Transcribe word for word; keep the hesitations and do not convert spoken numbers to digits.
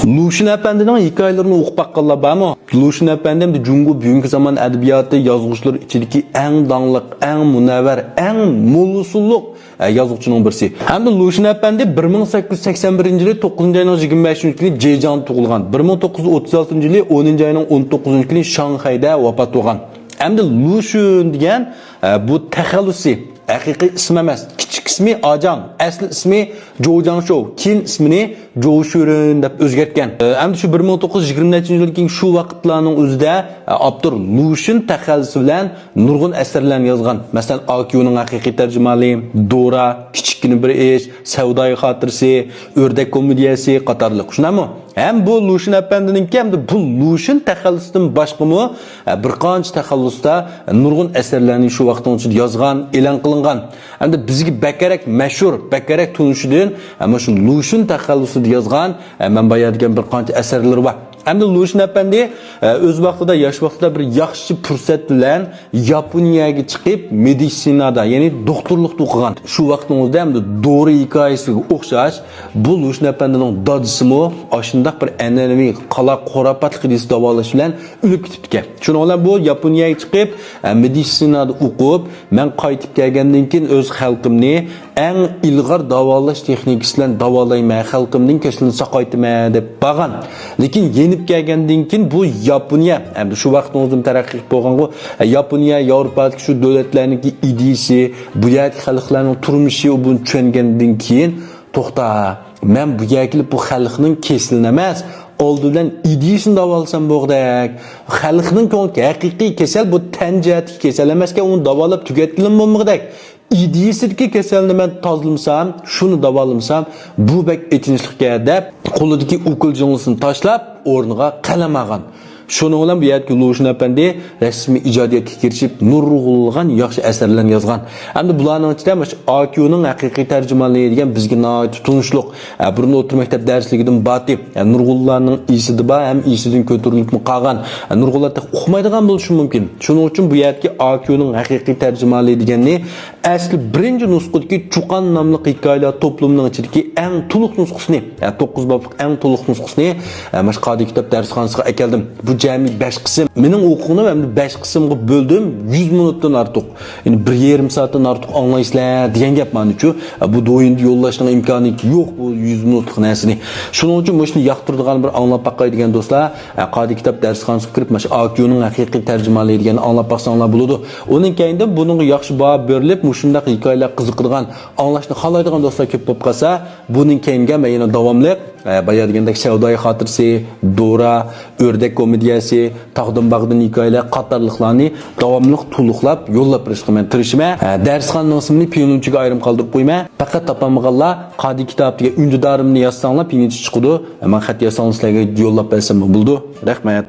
لۇشۈن ئەپەندىنىڭ ھېكايىلىرىنى ئوقۇپ باققانلار بارمۇ؟ لۇشۈن ئەپەندى ئەمدى جۇڭگو بۈگۈنكى زامان ئەدەبىياتى يازغۇچىلىرى ئىچىدىكى ئەڭ داڭلىق، ئەڭ مۇنەۋۋەر، ئەڭ موللىسۇلۇق، ئە، يازغۇچىنىڭ بىرسى. ھەمدە لۇشۈن ئەپەندى بىر مىڭ سەككىز يۈز سەكسەن بىرىنچى يىلى توققۇزىنچى ئاينىڭ يىگىرمە بەشىنچى كۈنى جېجياڭدا تۇغۇلغان. بىر مىڭ توققۇز يۈز ئوتتۇز ئالتىنچى يىلى ئونىنچى ئاينىڭ ئون توققۇزىنچى كۈنى شاڭخەيدە ۋاپات بولغان. ئەمدى لۇشۈن دېگەن، ئە، بۇ تەخەللۇسى، ھەقىقىي ئىسمى ئەمەس. كىچىك ئىسمى ئاجاڭ، ئەسلى ئىسمى جوجاڭشو، كېيىن ئىسمىنى جوشۈرۈن دەپ ئۆزگەرتكەن. ئە، ئەمدى شۇ بىر مىڭ توققۇز يۈز يىگىرمە نەچچىنچى يىلدىن كېيىن شۇ ۋاقىتلارنىڭ ئۆزىدە، ئە، ئاپتور لۇشۈن تەخەللۇسى بىلەن نۇرغۇن ئەسەرلەرنى يازغان. مەسىلەن، ئاكيۇنىڭ ھەقىقىي تەرجىمىھالى، دورا، كىچىككىنە بىر ئىش، سەۋدايى خاتىرىسى، ئۆردەك كومېدىيەسى قاتارلىق. شۇنداقمۇ؟ ھەم بۇ لۇشۈن ئەپەندىنىڭكى، ھەمدە بۇ لۇشۈن تەخەللۇسىدىن باشقىمۇ، ئە، بىر قانچە تەخەللۇستا نۇرغۇن ئەسەرلەرنى شۇ ۋاقىتنىڭ ئىچىدە يازغان، ئېلان قىلىنغان. ئەمدى بىزگە بەكرەك مەشھۇر، بەكرەك تونۇشىدىن، ئە، مانا شۇ لۇشۈن تەخەللۇسىدا يازغان، ئە، مەن بايا دېگەن بىر قانچە ئەسەرلىرى بار. ئەمدى لۇشۈن ئەپەندى، ئە، ئۆز ۋاقتىدا، ياش ۋاقتىدا بىر ياخشى پۇرسەت بىلەن ياپونىيەگە چىقىپ، مېدىتسىنادا، يەنى دوختۇرلۇقتا ئوقۇغان. شۇ ۋاقتىڭىزدا ئەمدى دورا ھېكايىسىگە ئوخشاش، بۇ لۇشۈن ئەپەندىنىڭ دادىسىمۇ ئاشۇنداق بىر ئەنئەنىۋى قالا قۇراپاتلىق ئىدىيىسى داۋالاش بىلەن ئۆلۈپ كېتىپتىكەن. شۇنىڭ بىلەن بۇ ياپونىيەگە چىقىپ، ئە، مېدىتسىنادا ئوقۇپ، مەن قايتىپ كەلگەندىن كېيىن ئۆز خەلقىمنى ئەڭ ئىلغار داۋالاش تېخنىكىسى بىلەن داۋالايمەن، خەلقىمنىڭ كېسىلىنى ساقايتىمەن دەپ بارغان. لېكىن يېنىپ كەلگەندىن كېيىن بۇ ياپونىيە، ئەمدى شۇ ۋاقىتنىڭ ئۆزىدىمۇ تەرەققىي قىلىپ بولغانغۇ، ياپونىيە، ياۋروپادىكى شۇ دۆلەتلەرنىڭكى ئىدىيىسى، بۇ يەردىكى خەلقلەرنىڭ تۇرمۇشى، بۇنى چۈشەنگەندىن كېيىن، توختا، مەن بۇ يەرگە كېلىپ بۇ خەلقنىڭ كېسىلىنى ئەمەس، ئالدى بىلەن ئىدىيىسىنى داۋالىسام بولغۇدەك. خەلقنىڭ كۆڭلىدىكى ھەقىقىي كېسەل بۇ تەن جەھەتتىكى كېسەل ئەمەسكەن، ئۇنى داۋالاپ تۈگەتكىلىمۇ بولمىغۇدەك. ئىدىيىسىدىكى كېسەلنى مەن تازىلىمىسام، شۇنى داۋالىمىسام، بۇ بەك ئېچىنىشلىقكەن دەپ، قولىدىكى ئوكۇل جىڭلىسىنى تاشلاپ، ئورنىغا قەلەم ئالغان. شۇنىڭ بىلەن بۇ يەردىكى لۇشۈن ئەپەندى رەسمىي ئىجادىيەتكە كىرىشىپ، نۇرغۇنلىغان ياخشى ئەسەرلەرنى يازغان. ئەمدى بۇلارنىڭ ئىچىدە مۇشۇ ئاكيۇنىڭ ھەقىقىي تەرجىمىھالى دېگەن بىزگە ناھايىتى تونۇشلۇق. ئە، بۇرۇن ئوتتۇرا مەكتەپ دەرسلىكىدىمۇ بارتى. ئە، نۇرغۇنلارنىڭ ئېسىدە بار ھەم ئېسىدىن كۆتۈرۈلۈپمۇ قالغان. ئە، نۇرغۇنلار تېخى ئۇقمايدىغان بولۇشى مۇمكىن. شۇنىڭ ئۈچۈن بۇ يەردىكى ئاكيۇنىڭ ھەقىقىي تەرجىمىھالى دېگەننى ئەسلى بىرىنچى نۇسخىدىكى چۇقان ناملىق ھېكايىلەر توپلىمىنىڭ ئىچىدىكى ئەڭ تولۇق نۇسخىسىنى، ئە، توققۇز بابلىق ئەڭ تولۇق نۇسخىسىنى، ئە، مانا شۇ قادىر كىتاب دەرسخانىسىغا ئەكەلدىم. بۇ جەمئىي بەش قىسىم. مېنىڭ ئوقۇغىنىم ئەمدى بەش قىسىمغا بۆلدۈم، يۈز مىنۇتتىن ئارتۇق. يەنى بىر يېرىم سائەتتىن ئارتۇق ئاڭلايسىلەر دېگەن گەپ مانىچۇ. بۇ دويىندا يوللاشنىڭ ئىمكانى يوق بۇ يۈز مىنۇتلۇق نەرسىنى. شۇنىڭ ئۈچۈن مۇشۇنى ياقتۇرىدىغان بىر ئاڭلاپ باقاي دېگەن دوستلار، قادىر كىتاب دەرسخانىسىغا كىرىپ، مانا شۇ ئاكيۇنىڭ ھەقىقىي تەرجىمىھالى دېگەننى ئاڭلاپ باقساڭلار بولىدۇ. ئۇنىڭ كەينىدىن بۇنىڭغا ياخشى باھا بېرىلىپ، مۇشۇنداق ھېكايىلەر قىزىقىدىغان، ئاڭلاشنى خالايدىغان دوستلار كۆپ بولۇپ قالسا، بۇنىڭ كەينىگە مەن يەنە داۋاملىق، ئە، بايا دېگەندەك سەۋدايى خاتىرىسى، دورا، ئۆردەك كومېدىيەسى، تاغدىن باغدىن ھېكايىلەر قاتارلىقلارنى داۋاملىق تولۇقلاپ يوللاپ بېرىشقا مەن تىرىشىمەن. ئە، دەرسخانىنىڭ ئىسمىنى پىيونىنچىگە ئايرىم قالدۇرۇپ قويىمەن. پەقەت تاپالمىغانلار قادىر كىتاب دېگەن ئۈندىدارىمنى يازساڭلار پىيونىنچى چىقىدۇ. ماڭا خەت يازساڭلار سىلەرگە يوللاپ بەرسەم بولىدۇ. رەھمەت.